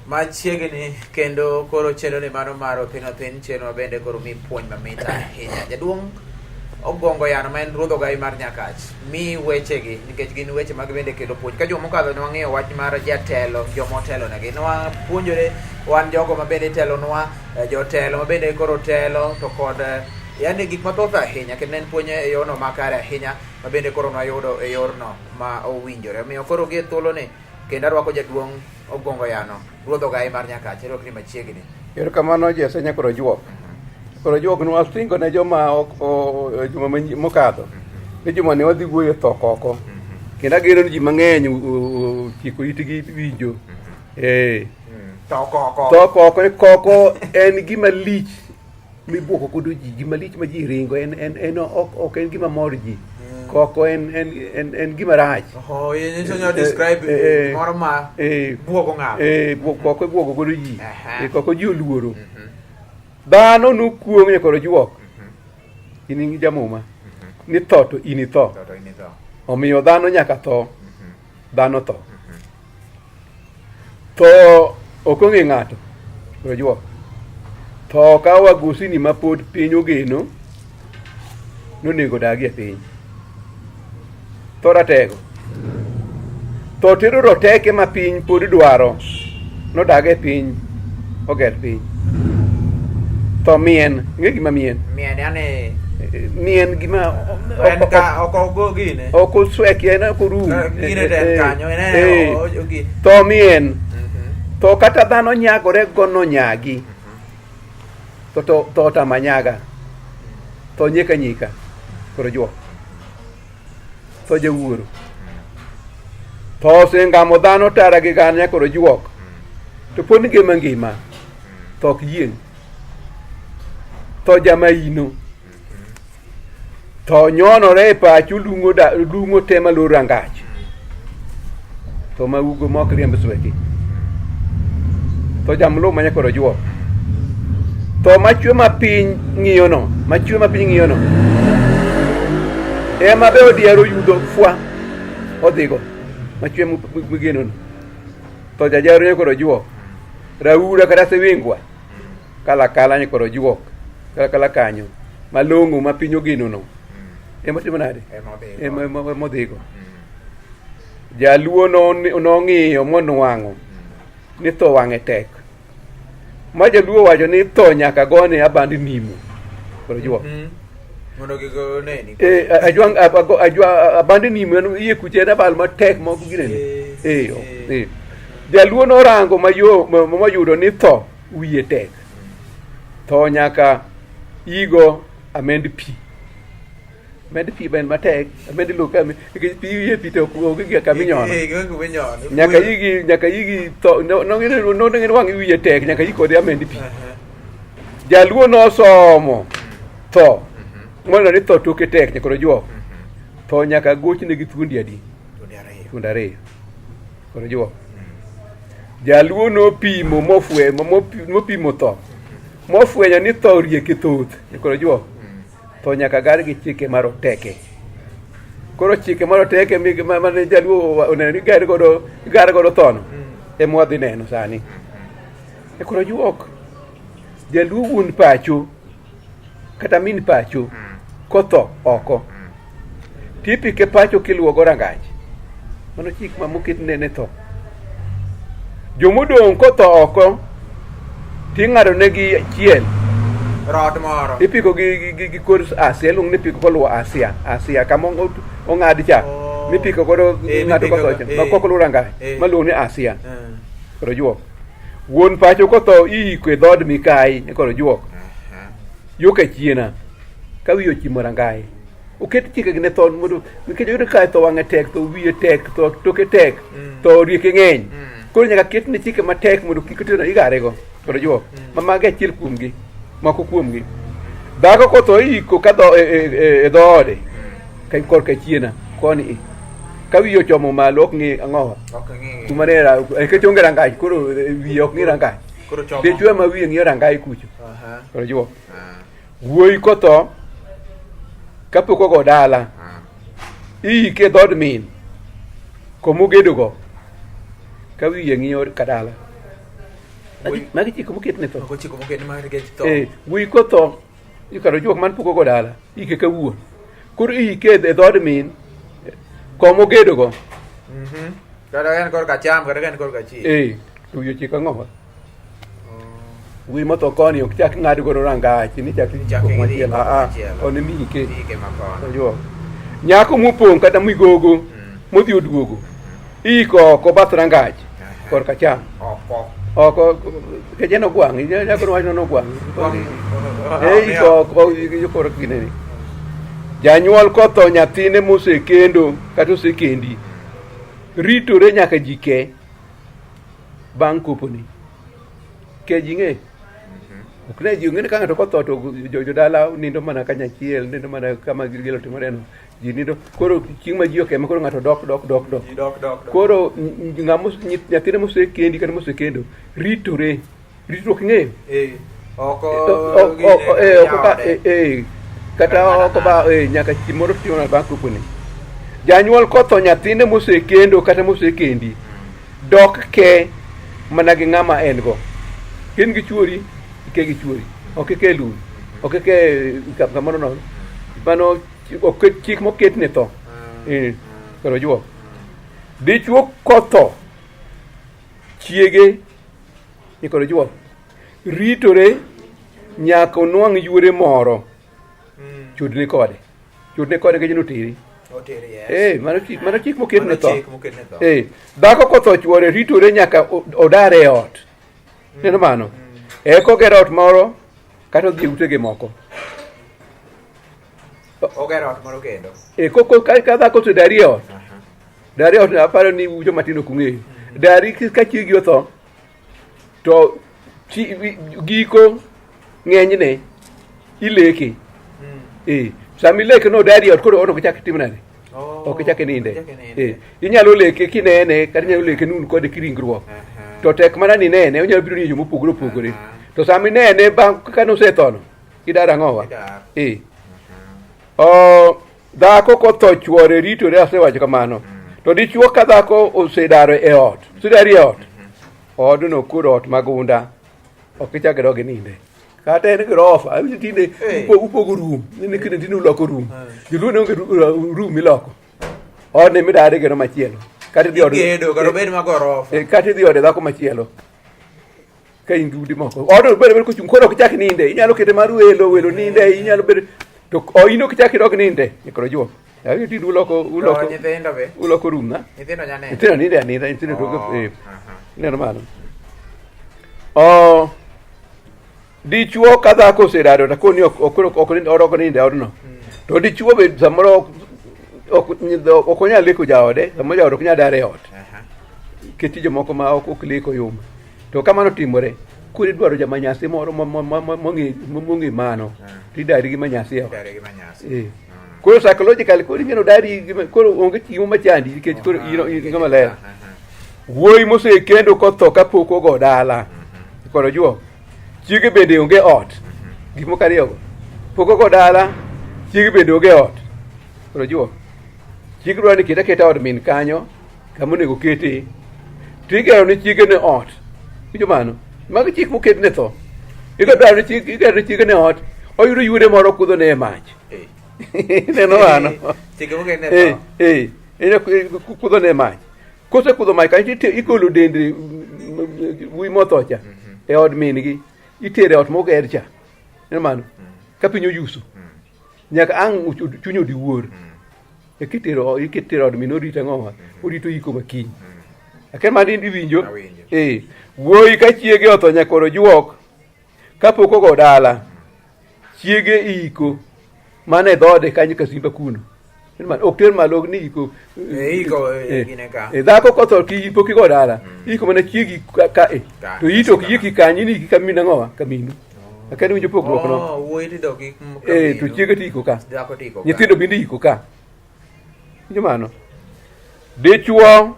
Machiegni kendo koro chenro ni mano mar Othin Othin, chenro ma bende koro mi puonj mamit ahinya. Jaduong' Ogongo Yano ma en ruodh ogayi mar Nyakach mi wechegi nikech gin weche mag bende kelo puonj. Ka juma mokadho ne wang'iyo wach mar jatelo, joma otelonegi. Ne wapuonjore wan jogo ma bende itelonwa, jotelo ma bende koro telo to kod yani gik mathoth ahinya kendo ne en puonj e yorno makare ahinya ma bende koro nwayudo e yorno ma owinjore. Omiyo koro gie thuoloni kendo arwako jaduong' Ogongo Yano, ruodh ogayi mar Nyakach, irwakni machiegni. Erokamano Jesse Nyakoro Ojuok. Koro Ojuok nwasingo ne joma ok juma mokadho ni juma ne wadhi wuoyo e tho koko. Kendo ageno ni ji mang'eny ochiko itgi winjo. Eh. Tho koko. Tho koko, koko en gima lich mibuoko godo ji, gima lich ma ji ringo en en en ok ok en gima mor ji. Koko en en en en gima rach. Oho, inyiso ni describe moro ma buogo ng'ato. Koko ibuogo godo ji. Koko ji oluoro. Dhano nokuong' nyakoro juok. In in jamuma. Ni tho to in itho. Tho to in itho. Omiyo dhano nyaka tho. Dhano tho. Tho ok ong'e ng'ato. Ojuok. Tho ka wagusini ma pod piny ogeno nonego dagi e piny. Tho ratego. Tho tero roteke ma piny pod dwaro nodag e piny oger piny. Tho mien, ing'e gima mien? Mien yani Mien gima en ka ok ogo gine. ok osweki en ok orum. Gine to en kanyo, en en ogi. Tho mien. Tho kata dhano nyagore go nonyagi. To to tho otama nyaga. Tho nyika nyika. Koro juok. Tho jawuoro. Tho osengamo dhano tara gi gana nyaka juok. To pod ngima ngima. Tho ok yieng'. Tho jamaino. Tho nyonore e pacho lung'o da lung'o te maloro rangach. Tho ma ugo ma ok riemb sweki. Tho jamluma nyaka ojuok. Tho machwe ma piny ng'iyono, machwe ma piny ng'iyono. Ema be odiero yudho fwa odhigo machwe migenono. Tho jajaro nyaka ojuok. Raura kata siwingwa kala kala nyaka ojuok. Kala kala kanyo malong'o ma piny ogenono. Ema timo nade? Ema odhigo. Ema odhigo. Jaluo nong'iyo monwang'o ni tho wang'e tek. Ma jaluo wacho ni tho nyaka gone aband nimo. Koro juok. Mondo kik oneni. Eh, ajwang' ajwa aband nimo en iye kucha en abal matek ma ok ginene. Eh, eh. Jaluo norango mayo moyudo ni tho wiye tek. Tho nyaka igo amend pi. Amend pi ben matek, amend lo ka nikech pi iye pi to ok onge gi kama inyono. Eh, gi kuma inyono. Nyaka igi nyaka igi tho no no no no wang' wiye tek nyaka igi kode amend pi. Jaluo nosomo tho moneno ni tho toke tek nyaka ojuok. Tho nyaka gochne gi thuondi adi? Thuondi ariyo. Thuondi ariyo. Koro ojuok. Jaluo nopimo mofwe mopimo tho. Mofwenyo ni tho rieke thoth nyaka ojuok. Tho nyaka gar gi chike mar oteke. Koro chike mar oteke mane jaluo oneno ni gar godo gar godo thono ema wadhi neno sani. E koro juok jaluo wuon pacho kata min pacho kotho oko tipike pacho kiluwo rangach. Mano chik ma moket ne ne tho. Jomodong' kotho oko ting'ado negi achiel Rot moro. ipiko gi gi, gi kor asia iluongo ni ipiko koluwo asia asia kama ong'ad cha Oh. mipiko godo ng'ato mipiko kotho cha go, ma kok oluwo rangach maluongo ni asia koro juok. Wuon pacho kotho iiko e dhood mikayi koro juok. Yo ka chiena ka wiye ochimo rangaye. Oket chike ne tho mondo nikech oyudo ka tho wang'e tek, tho wiye tek, tho toke tek, tho rieke ng'eny. Koro nyaka ket ne chike matek mondo kik oteno igarego koro juok. Ma magi achiel kuomgi, moko kuomgi. Dhako kotho iiko ka dho e dhoode ka korka chiena koni i. Ka wiye ochomo malo ok ng'i ang'owa. Ok ng'i. Kuma ne nikech onge rangach koro wiye ok ng'i rangach. Koro chomo. Dichwo ema wiye ng'iyo rangach kucho. Aha. Koro juok. Wuoyi kotho Kapok ogo dala, iike e dhood min komogedogo ka wiye ng'iyo kadala. Magi chik moket ne tho. Mago chiko moket mar nikech tho. Eh, wuoyi kotho ikaro juok man pok ogo dala ike ka wuon. Koro iike e dhood min komogedogo. Kata ka en korka cham, kata ka en korka chi. Eh, to wiye ochiko ang'o? Wuoyi motho koni ok chak ng'ad godo rangach ni chak Chak iko idhi machielo. iko Ah, ah, machielo. koni miike. Ike makono. Ojuok. Nyako mopong' kata migogo modhi oduogo iko oko bath rangach korka cham Oko. oko keche nogwang' nyako nowacho nogwang' Eh, iko oko koro ginene janyuol kotho nyathine mosekendo kata osekendi ritore nyaka ji ke bang' koponi ke ji ng'e ok ne ji ng'e ni ka ng'ato kotho to jodala nindo mana kanyachiel nindo mana kama gino timore no ji nindo koro chieng' ma ji okema koro ng'ato dok dok dok dok Ji dok dok dok. koro ng'ama nyathine mosekendi kata mosekendo ritore ritruok ing'eyo Eh. Oko. Eh, oko ka eh, kata oko ba nyaka chieng' moro timo bang' koponi janyuol kotho nyathine mosekendo kata mosekendi dok ke mana gi ng'ama en go in gi chuori ike gi chuori ok ike lum ok ike kamoro nono mano ok chik moket ne tho eh koro juok dichuo kotho chiege ikoro juok ritore nyaka onwang' yuore moro chudni kode chudni kode nikech noteri Oteri, yes. Eh, mano chik mano chik moket ne Mano tho. chik moket ne tho. Eh, dhako kotho chuore ritore nyaka odar e ot. Neno mano? Eka oger ot moro kata odhi e utege moko. Ogero ot moro kendo. Eh, koko ka dhako osedari e ot. Dari e ot aparo ni joma tindo ok ung'eyo. Dari ka chiegi otho to giko ng'enyne ileke. Eh, sama ileke no dari e ot koro ot ok chak tim nade? Oh, Ok ichak ininde. ok ichak ininde. Eh, inyalo leke kinene kata inyalo leke nun kode kiringruok. To tek mana ni nene, onyalo biro ni e yo mopogore opogore. To sama inene bang' ka nosethono, idar ang'owa? Idar. Eh. O, dhako kotho chuore ritore asewacho kamano. To dichuo ka dhako osedaro e ot, osedari e ot, odno koro ot magunda, ok ichak idog ininde. Kata en gorofa, awinjo tinde Hey. upogo room, nene kinde tinde uloko room. Joluo ne onge room miloko. Odni midare gero machielo. Kata idhi od Igedo kata obed ma gorofa. Eh, kata idhi ode dhako machielo. Ka in gi udi moko. Odno bedo bedo kochung' koro ok ichak ninde. Inyalo kete mar welo, welo ninde, inyalo bedo to o in ok ichak idog ninde. Nyikoro juok. Awinjo tinde uloko To uloko nyithindo be. uloko room na. Nyithindo nya neno. Nyithindo ninde aninda, nyithindo to Oh, eh, aha. Ineno mano. O dichuo ka dhako osedaro to koni ok ok ok ok ninde e odno. To dichuo be samoro ok ok onyal leko jaode, samoro jaode ok nyal dar e ot. Aha. Nikech jomoko ma ok ok leko yom. To kamano timore, koro idwaro jamanyasi moro mong'e mano, tidari gi manyasi e ot. Idare gi manyasi. Eh. Koro psychologically koro ing'e ni odari gi koro onge chiemo machandi nikech koro in ng'ama ler. Aha. Wuoyi mosekendo kotho kapok ogo dala. Koro juok. Chiege bende onge ot. Gik moko ariyogo. Pok ogo dala, chiege bende onge ot. Koro juok. Chiege dwaro ni ket aketa od min kanyo kama onego kete. To igero ne chiege ne ot. Winjo mano? Mago chik moket ne tho. Igero ne chiege, igero ne chiege ne ot. Oyudo yude moro kudho ne e mach. Eh. Neno mano? Chike moket ne Eh, tho. eh. Kudho ne e mach. Kosekudho mach kanyo to igolo dend wuoyi motho cha e od min-gi itere e ot moger cha. Neno mano? Ka piny oyuso. Nyaka ang' chuny odiwuor. Eka itero od min orito ang'owa? Orito iko makiny. Akia mano iwinjo? Awinjo. Eh. Wuoyi ka chiege otho nyakoro juok kapok ogo dala chiege iko mana e dhoode kanyo kasimba kuno. Ok ter malo ni iko. E, iko, e, gine ka. E, dhako kotho ki pok igo dala. Iko mana chiegi ka e. Ka, To ito ok yiki kanyo ni iki kaminu ang'owa kaminu. Akia ni winjo pogruok no. Oh, wuoyi tidok gi Eh, to kaminu. chiege to iko ka. Dhako to iko ka. Nyithindo bende iko ka. Winjo mano? Dichuo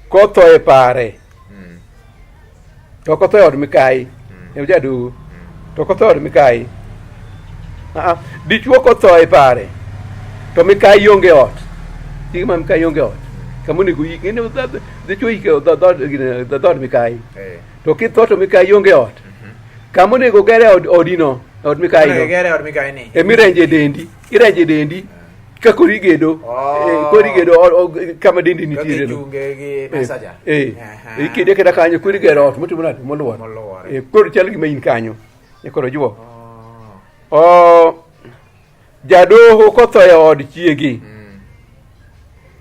kotho e pare. To ok otho e od mikayi. E jaduo. To ok otho e od mikayi. Ah, dichuo kotho e pare to mikayi onge ot. Chiege ma mikayi onge ot. Kama onego yik, ng'eni dichuo yik e dhood mikayi. Eh. To kitho to mikayi onge ot. Kama onego gere odino, od mikayi Onego no. gere od mikayi ni. Emirenje dendi, irenje dendi ka koro igedo, Oh. koro igedo kama dendi Kaka nitiere no. ichunge gi mesa cha. Aha. Ikede akeda kanyo koro igero ot motimo nade moluor. Moluore. Koro chal gima in kanyo. Koro juok. Oh. O jadoho kotho e od chiegi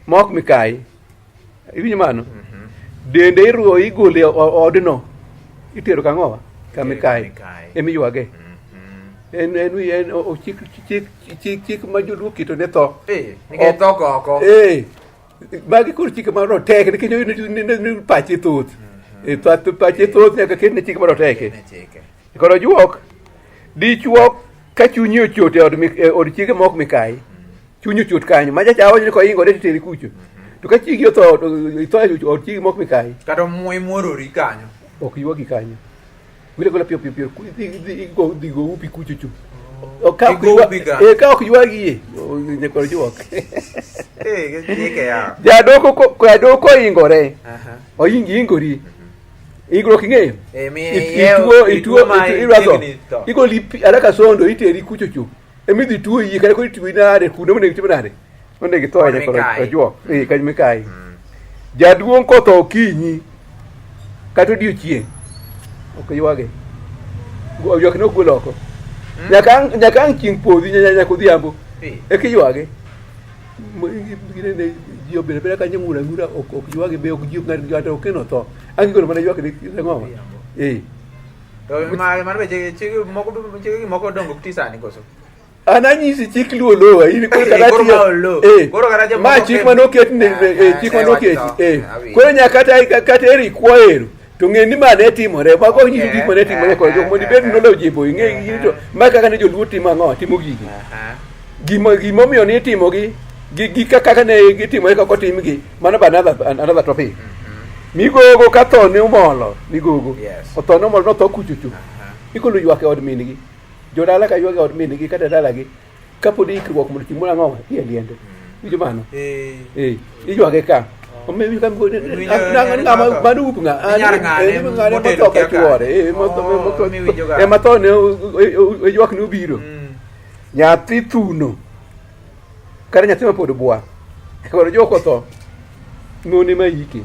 ma ok mikayi. Iwinjo mano? Dende iruwo igolo e odno itero kang'owa? Ka Itero ka mikayi. mikayi. Emiywage. En chik ma joluo oketo ne tho. Eh, nikech tho oko. Eh, magi koro chike ma roteke nikech ni pache thoth. Eh, pache thoth nyaka ketne chike ma roteke. Ne chike. Koro juok, dichuo ka chunyi ochot e od chiege ma ok mikayi, chunyi ochot kanyo, macha cha awacho ni koingore to iteri kucho. To ka chiegi otho, to itho e od chiegi ma ok mikayi, Kata muimworori kanyo. ok ywagi kanyo. Gole gola piyo piyo piyo, dhi go upi kucho cho. Ka ok Dhi go upi ka. ka ok ywagie, nyakoro juok. Eh, chike ya. Jadoko koingore, Aha. oingi ingori. Ingruok ing'eyo? Eh, mi Ituo, ituo ituo, ma irwako. chiegni tho. Igoli pi araka sondo iteri kucho cho. Emidhi tuo iyi kata koro ituo nade kuno monego itim nade? Onego itho Kod nyakoro mikayi. ojuok. Eh, kanyo mikayi. Jaduong' kotho okinyi kata odiochieng' ok ywage. Ywak ne ok gol oko. Nyaka ang' chieng' podhi nyaka odhiambo. Eh. Eka iywage. Ginene ji obedo abeda kanyo ng'ur ang'ura ok ywage be ok ji ng'ato ok keno tho. Ang' igolo mana ywak ne ng'owa. Eh. To ma mano be chike moko chike moko dongo ok ti sani koso. An anyisi chik luo lowa in koro kata Koro tiyo- ma olo. Eh. Koro kata jomoko Ma chik kem- mane oket ne Ah, chik ah, mane oketi. wacho. Eh. Awinjo. Koro nyaka kata eri ikwa ero to ng'e ni ma ne timore mago ok nyisi Okay. gik mane timore kod jok mondo ibed noloyo jimbo ing'e gini to ma kaka ne joluo timo ang'o timo gigi. Aha. Gimomiyo ni itimogi gi kaka ne gitimore kaka otimgi mano be another topic. Migogo ka tho ne omolo migogo. Yes. Otho ne omolo notho kuchocho. Aha. Igolo ywak e od min-gi. Jodala ka ywak e od min-gi kata dalagi kapod ikruok mondo chieng' moro ang'o dhi e liende. Winjo mano? Eh. Eh, iywage ka. Omiyo winjo ka Iwinjo- ng'ama mano up ng'a? Ni nyar ng'ane Eh, ng'ane motedo motho ka kia ka. chuore. Eh, motho Oh, motho. miwinjo ga. Ema tho ne ywak ne obiro. Nyathi thuno. Kata nyathi mapod bwa. Koro jok otho. Mon ema ike.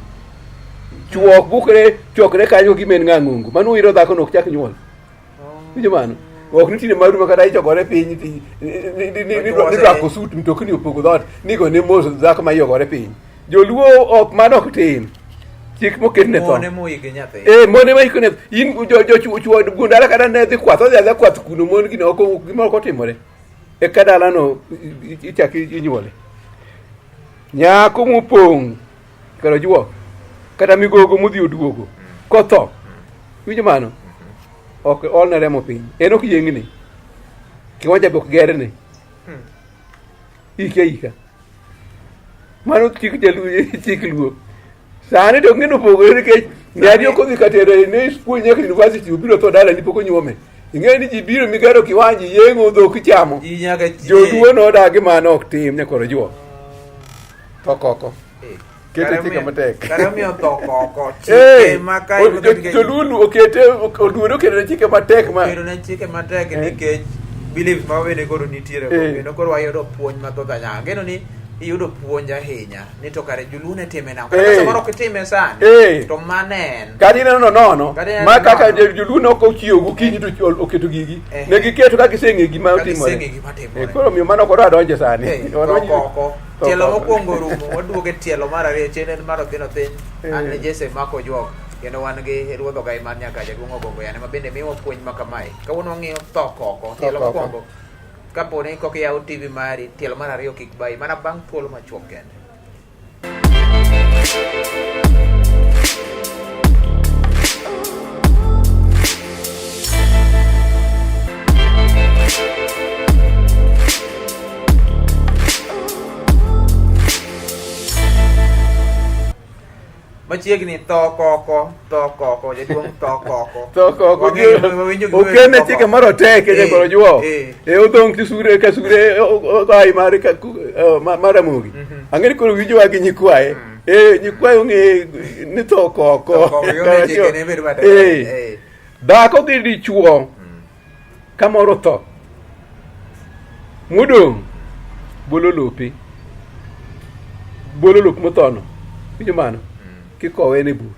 Chwo ok bukre chokre kanyo gi men ng'ang'ongo. Mano wiro dhako no ok chak nyuol. Winjo mano? Ok nitie maru ma kata ichokore piny nirwako sut mtokni opogo dhoot nigone mos dhako ma iyogore piny. Joluo ok mano ok tim. Chik moket ne tho. Mone moike nyathi. Eh, mon ema iko ne in jo jo chwo chwo gundala kata ne dhi kwath odhi adhiya kwath kuno mon gino ok gimoro ok otimore. Eka dalano ichak inyuole. Nyako mopong' kar ojuok kata migogo modhi oduogo kotho. Iwinjo mano? Ok olne remo piny. En ok yiengni. Kiwanja be ok gerne. Ike ika. Mano chik jaluo chik luo. Sani to ng'eno opogore nikech nyadi ok odhi katero ne puonj nyaka university obiro tho dalani pok onyuome. Ing'eyo ni ji biro migero kiwanja yeng'o dhok ichamo. Ji nyaka chie. Joluo nodagi mano ok tim nyakoro juok. Tho koko. Eh. Kete Kare chike omiyo- matek. Kare omiyo tho koko. Eh, Chike ma kae Joluo okete oluoro oketo ne chike matek ma Oketo ne chike matek Eh. nikech beliefs ma bende koro nitiere go. Eh. Kendo koro wayudo puonj mathoth ahinya. Ageno ni iyudo puonj ahinya ni to kare joluo ne time nang'o. Kata Eh. samoro ok itime sani. Eh. To mano en. Kata ineno nono Kata ineno ma kaka nono. joluo ne ok ochiewo gokinyi to oketo gigi Eh. ne giketo ka giseng'e gima Ka otimore. giseng'e gima timore. Eh, koro omiyo mano ok odwa donje sani. Eh, Wadonjo- tho koko. tho Tielo koko. mokwongo orumo, waduogo e tielo mar ariyo, chien en mar othin othin. An Eh. ne Jesse Mako Juok, kendo wan gi ruodh ogai mar nyaka jaduong' Ogongo Yane ma bende miwa puonj ma kamae. Kawuono wang'iyo tho koko, tielo koko. mokwongo. Kapo ni kok iyawo TV mari, tielo mar ariyo kik bayi, mana bang' thuolo machuok kende. Machiegni tho koko, tho koko, jaduong' tho koko. Tho koko. Wang'eyo- wawinjo gima Okene tho chike koko. mar oteke Eh, nyakwar Ojuok. eh. E odong' tisure ka sure ai mare ka mar Ramogi. Ang'e ni koro winjowa gi nyikwaye. Eh, nyikwaye ong'e ni tho koko. Tho koko, yone chike ne bedo matek. Eh. Eh. Dhako gi dichuo kamoro tho modong' bolo lope bolo lop mothono winjo mano kikowe ne bur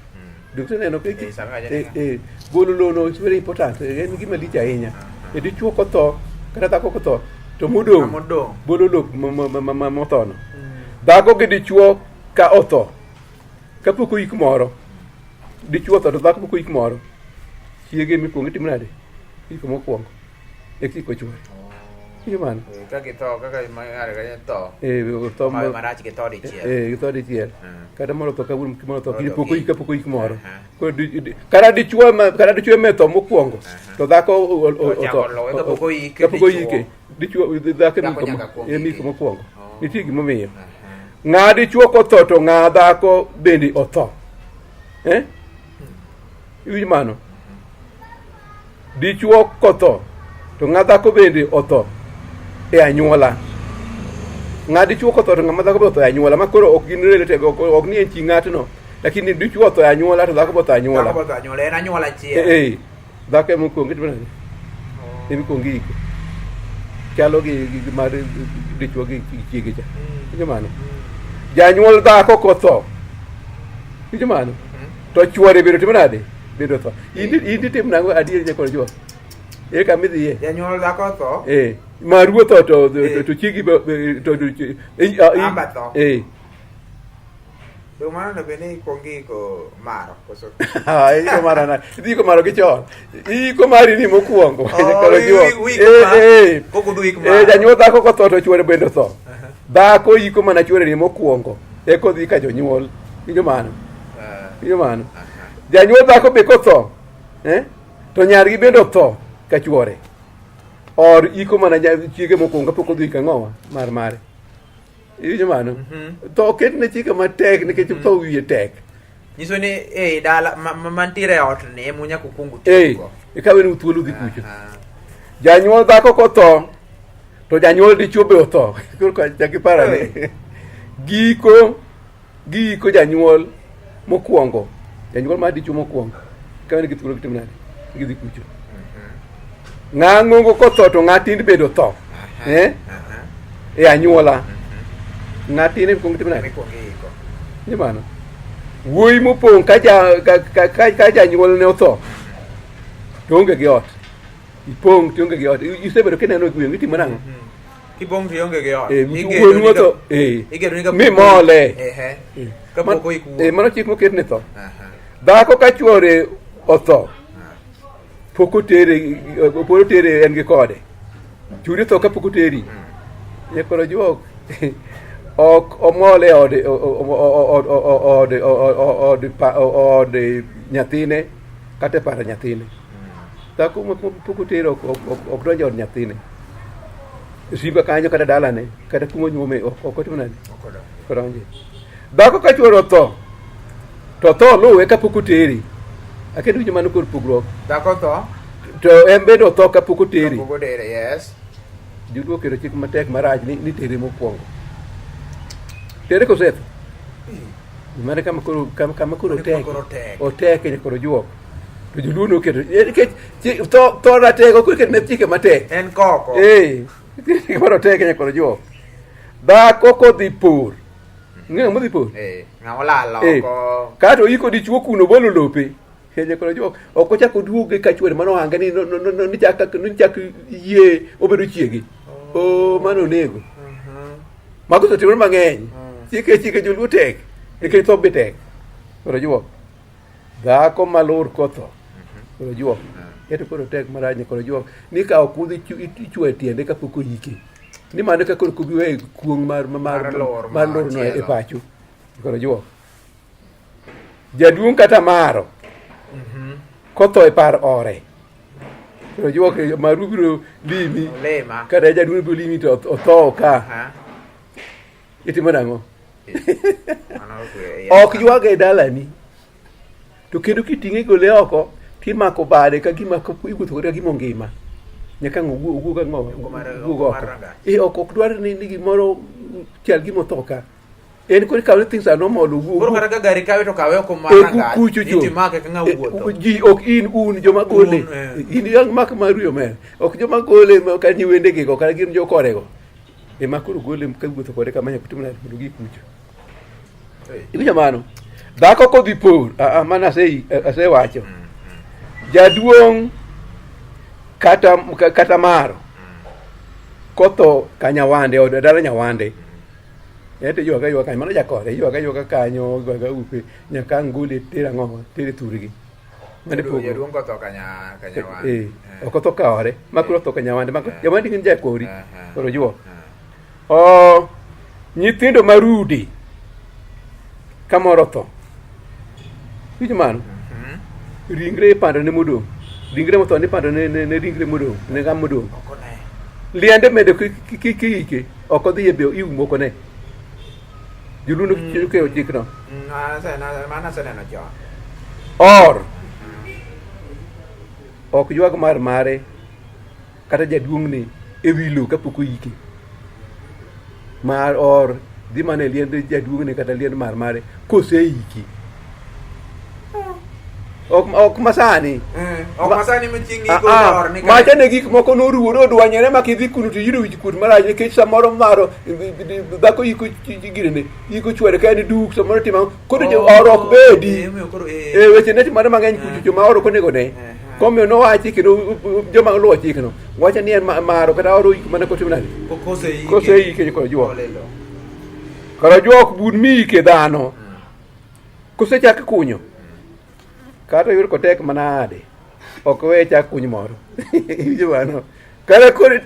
Dr. neno ke Eh, sama wacho eh, ni- eh, golo lono is very important en gima lich ahinya e dichuo kotho kata dhako kotho to modong' Modong'. bolo lop mothono dhako gi dichuo ka otho kapok oyik moro dichuo otho to dhako pok oyik moro chiege mikwongo itimo nade iko mokwongo eka iko chuore Winjo mano Eh, Ka githo, kaka ma ng'ato ka tho. Eh, otho Mawe mo- marach githo dichiel. Eh, githo dichiel. Kata moro otho kawuono, moro otho kiny, Moro pok kiny. oyik kapok oyik moro. Aha. Koro kata dichuo ma kata dichuo ema otho mokwongo, to dhako Ochako otho. luwe kapok oyike Kapok dichuo. oyike. Dichuo dhako ema Dhako iko nyaka kuong ema ike. iko mokwongo. Oh. Nitie gimomiyo. Ng'a dichuo kotho to ng'a dhako bende otho. Eh? Iwinjo mano? Dichuo kotho to ng'a dhako bende otho e anyuola. Ng'a dichuo kotho to ng'ama dhako be otho e anyuola. Ma koro ok gin related, ok ni en chi ng'atno. Lakini dichuo otho e anyuola to dhako be otho e anyuola. Dhako be otho e anyuola, en anyuola achiel. Eh, eh. Dhako ema okuongo itimo nade? Ema ikuongo iko. Chalo gi mar dichuo gi chiege cha. Winjo mano? Janyuol dhako kotho. Winjo mano? To chuore bende timo nade? Bende otho. In itim nang'o adier nyakwar Ojuok? Ere kama idhiye? Janyuol dhako otho. Eh. Maru otho to Eh. to chiegi to eh, Amba tho. Eh. To mano onego bed ni ikuongo iko maro koso? Ah, iko mara na. Iko maro gi chon. Iko mari ni mokwongo. Oh, Nyakwar Ojuok. iko Eh, mar- eh. Kok udu ik Eh, maro. janyuol dhako kotho to chuore bende otho. Dhako iko mana chuore ni mokwongo. Eka odhi ka jonyuol. Winjo mano? Eh, Winjo mano? Janyuol dhako be kotho, eh? To nyargi bende otho ka chuore. Or iko mana chiege mokwongo kapok odhi ka ng'owa mar mare. Iwinjo mano? Tho oketne chike matek nikech tho wiye tek. Nyiso ni ei dala mantiere e ot ni ema unyaka ukuong Eh, utiekgo. ikawe ni thuolo dhi kucho. Aha. Janyuol dhako kotho, to janyuol dichuo be otho. Koro ka chak ipar ane. Giko, giiko janyuol mokwongo. Janyuol mar dichuo mokwongo. Ikawe ni gi thuolo gitimo nade? Gidhi kucho. Ng'a ng'ongo kotho to ng'a tin bende otho. Eh? E anyuola. Ng'a tin ema timo nade? Mikwongo iiko. Ni mano. Wuoyi mopong' ka ja ka, ka, ka, ka janyuolne otho to onge gi ot. Ipong' to onge gi ot. Isebedo kineno e gweng' itimo nang'o? Kipong' to ionge gi ot. Eh, Igedo wuonu ni otho. ka- Eh. Igedo ni ka Mimole. Ehe. Eh. Kapok oik wuon. Eh, mano chik moket ne tho. Aha. Dhako ka chuore otho pok otere pok otere en gi kode. Churi otho kapok oteri. Nyakwar Ojuok ok omol e od od od od nyathine kata e paro nyathine. Dhako ma pok otere ok donj e od nyathine. Simba kanyo kata dalane kata kuma onyuome ok otimo nade? Ok odonje. Dhako ka chuore otho to tho luwe kapok oteri. Aketo winjo mano kor pogruok. Dhako tho. To en bende otho kapok oteri. Kapok otere, yes. Joluo oketo chik matek marach ni tere mokwongo. Tere kosetho. Mano kama koro kama koro Mano kama otek. koro tek. Otek nyaka koro juok. To joluo noketo nikech tho ratego koro iketo ne chike matek. En koko. Eh, koro otek nyaka koro juok. Dhako kodhi pur. Ng'eyo modhi pur? Eh, ng'ama olal Eh, oko. kato iko dichuo kuno bolo lope. Kenya koro juok ok ochak oduoge ka chuore mano hange ni no, no, no, ni chak ni chak yie obedo chiegi. Oh, mano onego. Mago osetimore mang'eny. Chike chike joluo tek. Nikech tho be tek. Koro juok. Dhako malur kotho. Koro juok. Eto koro tek marach ni koro juok. Ni kawo kudho ichwo e tiende kapok oyike. Ni mano ka koro kubi we kuong' mar mar Mar lor mar lor no e machielo. pacho. Koro juok. Jaduong' kata maro kotho e par ore. Koro juok maru biro limi. Olema. Kata jaduong' biro limi to otho ka. Aha. Itimo nang'o? Mano ok Ok ywag e dalani. To kendo kiting'e igole oko timako bade ka gima iwuotho kode ka gima ongima. Nyaka ang' owuog ang'o Oko mar- owuog oko mar oko. rangach. Eh, ok dwar ni gimoro chal gima otho ka. En koro ikawe ni things are normal owuog. Koro kata ka gari kawe to kawe oko mar Eh, rangach. kucho cho. Iti make ka ng'a Eh, wuotho. ji ok in un joma gole. Un, eh. In yang mak maru yomer. Ok joma gole ma kata nyiwende go kata gin jokorego. Ema koro gole ka wuotho kode kama nyaka timna mondo gi kucho. Iwinjo mano? Dhako kodhi por, ah, ah, mano asewacho. Jaduong' kata maro kotho ka nyawande od dala nyawande ento ywak aywaka kanyo mano jakore ywak aywaka kanyo ywak upe nyaka ang' gole ter ang'o tere thurgi mano e pogruok. Jaduong' kotho ka nyawande. Eh, ok otho kaore ma koro otho ka nyawande ma nyawande gin jakori koro juo O nyithindo ma rude kamoro otho. Winjo mano? Ringre ipando ne modong'. Ringre motho ni ipando ne ringre modong', ne ng'ama modong'. Ok one. Liende medo kiike, ok odhi e be iumo ok one. Joluo nokeyo chikno. Mano aseneno chon. Or ok ywag mar mare kata jaduong'ne e wi lowo kapok oyike. Mar or dhi mana e liend jaduong'ne kata liend mar mare koseiki. Ok masani. Ok masani ma chieng' Ah, iko ah, or ni macha ne gik moko noruwore odwanyore ma kidhi kuno to iyudo wich kuot marach nikech samoro maro dhako iko girene iko chwere ka en duk samoro timo ang'o. Koro jo or ok bedi Eh, omiyo koro, eh. e weche ne timore mang'eny kucho joma or ok onego ne Komiyo nowachi kendo joma oluwo chikno wacho ni en maro kata oro iko mana kotimo nade? Koseike. Koseike koro juok. Koro juok bur miike dhano. Kosechak kunyo. Kata yud kotek manade. Ok we chak kuny moro. Iwinjo mano? Kata koro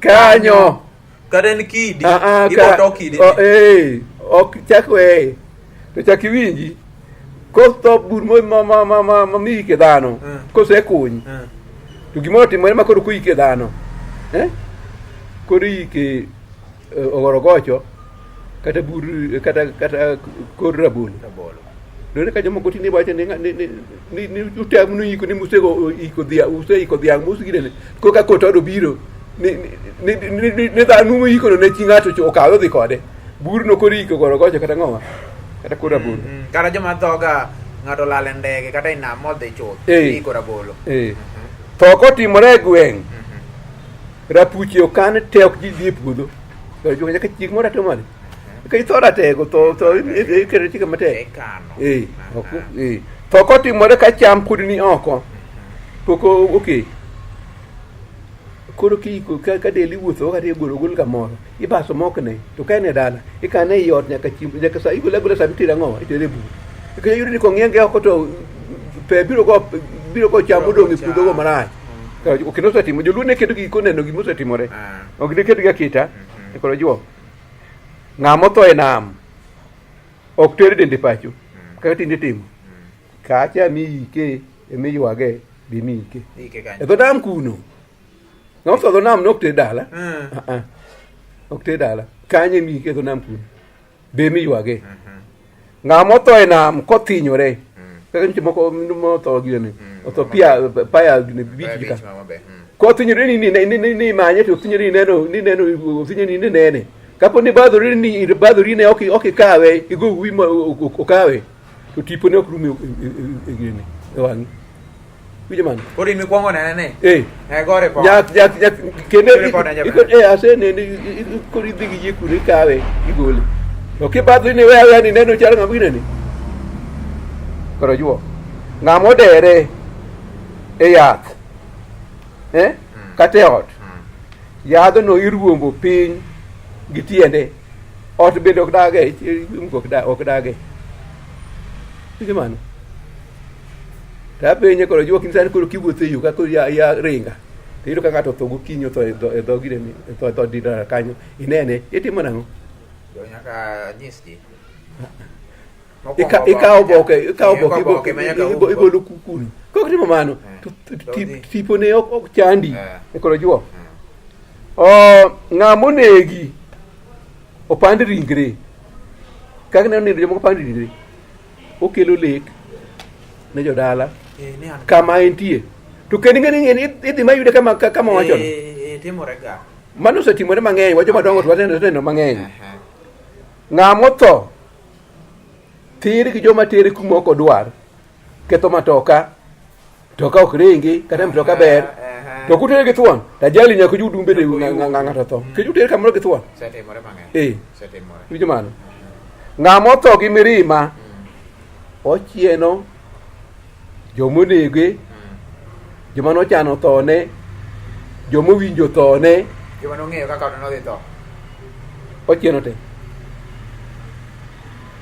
kanyo. Kata en kidi. Ah, ah, Ibo to kidi. Oh, eh, ok chak weye. To chak iwinji. Kotho bur ma miike dhano. Kosekuny. To gimoro otimore ma koro koike dhano. Eh? Koro ike ogorogocho kata bur kata kor rabolo. Rabolo. Donge ka jomoko tinde wacho ni utem nu iko ni musego iko dhiang' useiko dhiang' mus ginene koka kotodo biro ni dhano muiko no ne chi ng'ato okawe odhi kode burno koro iko gorogocho kata ng'owa kata kor rabolo. Kata joma thoga ng'ato olal e ndege kata e nam modhi chuth iko rabolo. Tho kotimore e gweng' rapuche okan te ok ji dhi e puodho. Nyaka chieng' moro atimo mane? Ka itho ratego tho iketo chike matek. Eh, ok eh. Tho kotimore ka cham pod ni oko. Pok oke. Koro kiiko ka del iwuotho kata igolo gol kamoro, ibaso mokne to ka en e dala, ikane ei ot nyaka chieng' nyaka sa igole agola sama itere ang'owa, itere e bur. Nikech iyudo ni kong'ienge oko to pe biro go cham modong' e puodho go marach. Kendo osetimo, joluo ne keto gik koneno gima osetimore. Ok ne ketgi aketa, koro juok. Ng'ama otho e nam ok ter dende pacho kaka tinde itimo. Kacha miike emiywage be miike. E dho nam kuno. Ng'ama otho e dho nam ne ok ter dala. Ok ter dala. Kanyo emiike e dho nam kuno. Be emiywage. Ng'ama otho e nam kothinyore. Kaka nitie moko motho gine. Otho pia paya gine beach ka. Kothinyore ni imanye to othinyore ni neno othinyore ni nene. Kapo ni badhori ni badhori ne ok ikawe igo wi ma okawe to tipone ok rum e gini e wang'i. Winjo mano? Koro in mikwongo nene ni. Eh. E gore po. Nyak kendo Koro ipone jaber. Asenene koro idhi gi yie kuno ikawe igole. To kibadhori ni we aweya ni neno chal ng'ama ginene. Koro juo. Ng'ama odere e yath. Eh? Kata e ot. Yadhno iruombo piny gi tiende. Ot bende ok dage, ok dage. Winjo mano? To apenje koro juok sani koro kiwuotho e yo ka koro ya ringa. To iyudo ka ng'ato otho gokinyi otho e dho girene, otho e dho ndara kanyo. Inene, itimo nang'o? Nyaka nyis ji. Ikawo oboke igolo kuno. Kok timo mano, to tipone ok chandi. Koro juok. Ng'ama onegi opand ringre. Kaka ne oneno jomoko pand ringre. Okelo lek ne jodala Eh, ne an kama entie. To kendo ing'e ni idhi ma yude kama kama wachono. Eh, eh, timore ga. Mano osetimore mang'eny, wa joma dongo to waneno neno mang'eny. Aha. Ng'ama otho tir gi joma tere kuma ok odwar, ketho matoka, mtoka ok ringi, kata mtoka ber. Aha. To kutere gi thuon, to ajali nyaka uyud un bende Nyaka uyud. ng'ato tho. Kech utere kamoro gi thuon. Osetimore mang'eny. Eh. Osetimore. Iwinjo mano? Ng'ama otho gi mirima, ochieno jomonege, joma nochano thone, joma owinjo thone, Joma nong'eyo kaka nodhi tho. ochieno te.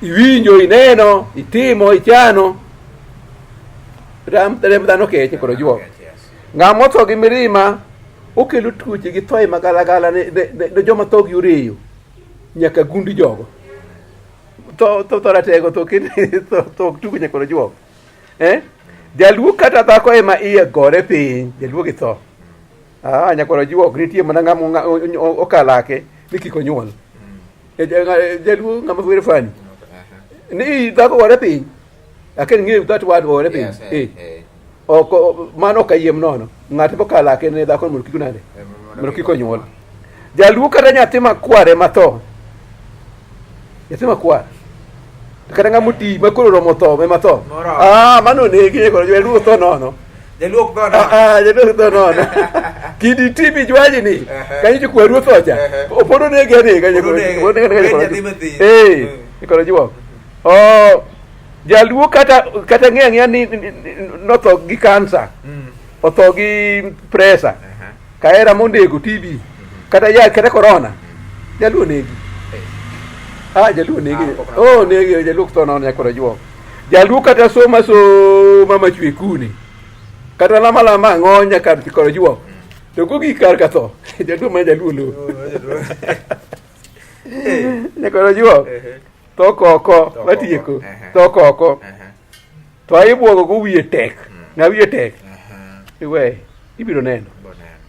Iwinjo, ineno, itimo, ichano. Ram remb dhano keche koro juok. Yes. Ng'ama otho gi mirima okelo tuoche gi thoye magalagala ne, ne, ne, ne joma thogi oreyo nyaka gundi jogo. Tho tho tho ratego tho kin tho tho ok tugo nyaka koro juok. Eh? Jaluo kata dhako ema iye gore piny, jaluo gi tho. Ah, nyakwaro juok nitie mana ng'ama okalake ni kik onyuol. Eh, Jaluo ng'ama were fani. Aha. Ni dhako gore piny. Aken ng'eyo that word gore piny. Yes, eh, Eh. eh. Ok mano ok ayiem nono. Ng'at mokalake ne dhako mondo kik nade. Eh, Mondo kik onyuol. Jaluo kata nyathi makwar ema tho. Nyathi makwar. Kata ng'ama oti ma koro romo tho ema tho. Moromo. Ah, mano onegi koro jaluo tho nono. Jaluo ok tho nono. Ah, ah, jaluo tho nono. Kidi tibi jwaji ni. Ehe. Kanyo chukwa ruoth ocha. Ehe. Pod onege anega Pod onege. Pod onege Pod koro- nyathi mathin. Eh, Mm. koro juok. Oh, jaluo kata kata ng'e ang'eya ni notho gi kansa. Mm. Otho gi presa. Aha. Kaera mondego TB. Kata ya kata corona. Jaluo negi. Eh. Ah, jaluo negi. Ah, pok no- Oh, negi jaluo tho nono nyakoro juok. Jaluo kata soma soma machwe kune. Kata lama lama ang'o nyaka koro juok. To kogik kar ka tho. Jaluo ma jaluo lo. Oh, jaluo. Eh. Nyakoro juok. Ehe. Tho koko. Tho Watieko. koko, ehe. Tho koko. Aha. To ibwogo go wiye tek. Ng'a wiye tek. Aha. Iwe. Ibiro neno. Boneno.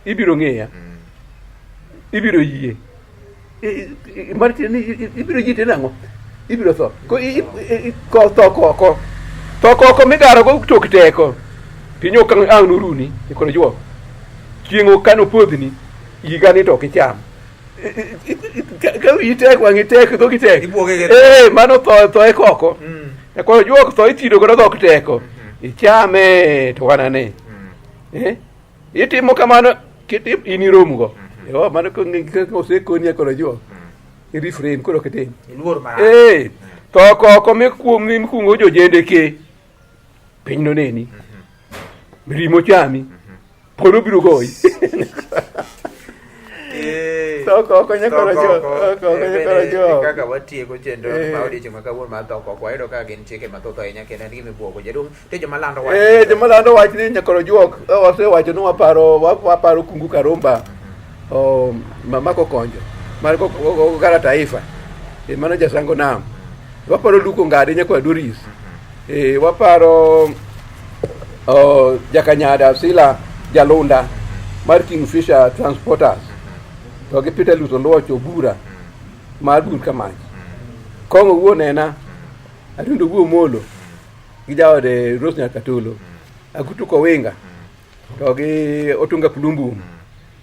Ibiro ng'eya. Mm. Ibiro yie. Mar tiende ni ibiro yie tiende ang'o? Ibiro tho. Ko ko tho koko. Tho koko migaro go tok teko. Piny ok ang' noruni koro juok. Chieng' ok kan opodhni. Higa ni to ok icham. Ka wiyi tek, wang'i tek, dhogi tek. Ibuoge gi- Eh, mano tho tho e koko. Mm. Koro juok tho ithido godo dhok teko. Ichame to wanane. Mm. Eh? Itimo kamano kitim in iromgo. Oh, mano kosekoni koro juok. Irefrain koro ok itim. Iluor marach. Eh, tho koko mikuong mikungo jojende ke. Piny noneni. Mirima ochami. Polo biro goyi. Eh. Tho koko nyakoro Tho juok. koko. Tho koko Eh, nyakoro bende juok. kaka watieko chenro Eh. ma odiochieng' ma kawuono mar tho koko wayudo ka gin chike mathoth ahinya kendo en gima ibuogo jaduong' nitie joma lando wach Eh, joma lando wach ni nyakoro juok wasewacho ni waparo waparo Kungu Karumba oh, mama Kokonjo mar Kara Taifa eh, mano jasango nam waparo Luko Ngadi nyakwa Doris eh, waparo oh, Jakanyada Sila Jalunda mar Kingfisher Transporters to gi Peter Luto Luoch Obura mar Bur Kamach Kong'o wuon ena Atundo wuo Molo gi jaode Rose Nyakatolo Agutu Kowinga to gi Otunga Kulumbum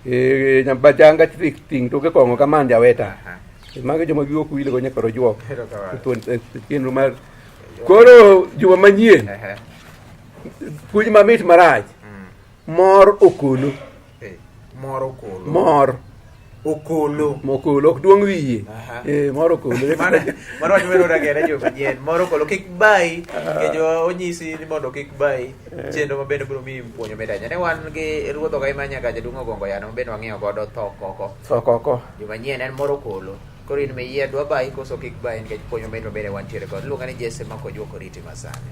e Nyambachanga ting toke kong'o kaman jaweta mago joma giwuok wilgo nyaka rojuok Erokamano. chenro mar koro juma manyien Ehe. puonj mamit marach mor okolo Eh, Mor okolo. mor Okolo. okolo ok duong' wiye Aha. eh mor okolo Mano mano wach moro ragere juma manyien. Mor okolo kik bayi. Nikech onyisi ni mondo kik bayi. Chenro ma bende biro miyi puonjo mit ahinya. Ne wan gi ruodh ogai ma nyaka jaduong' Ogongo Yano ma bende wang'iyo godo tho koko. tho koko Juma nyien en mor okolo. Koro in miyie dwa bayi koso kik bayi nikech puonj mamit ma bende wantiere godo. Iluonga ni Jesse Makojuok Oriti masani.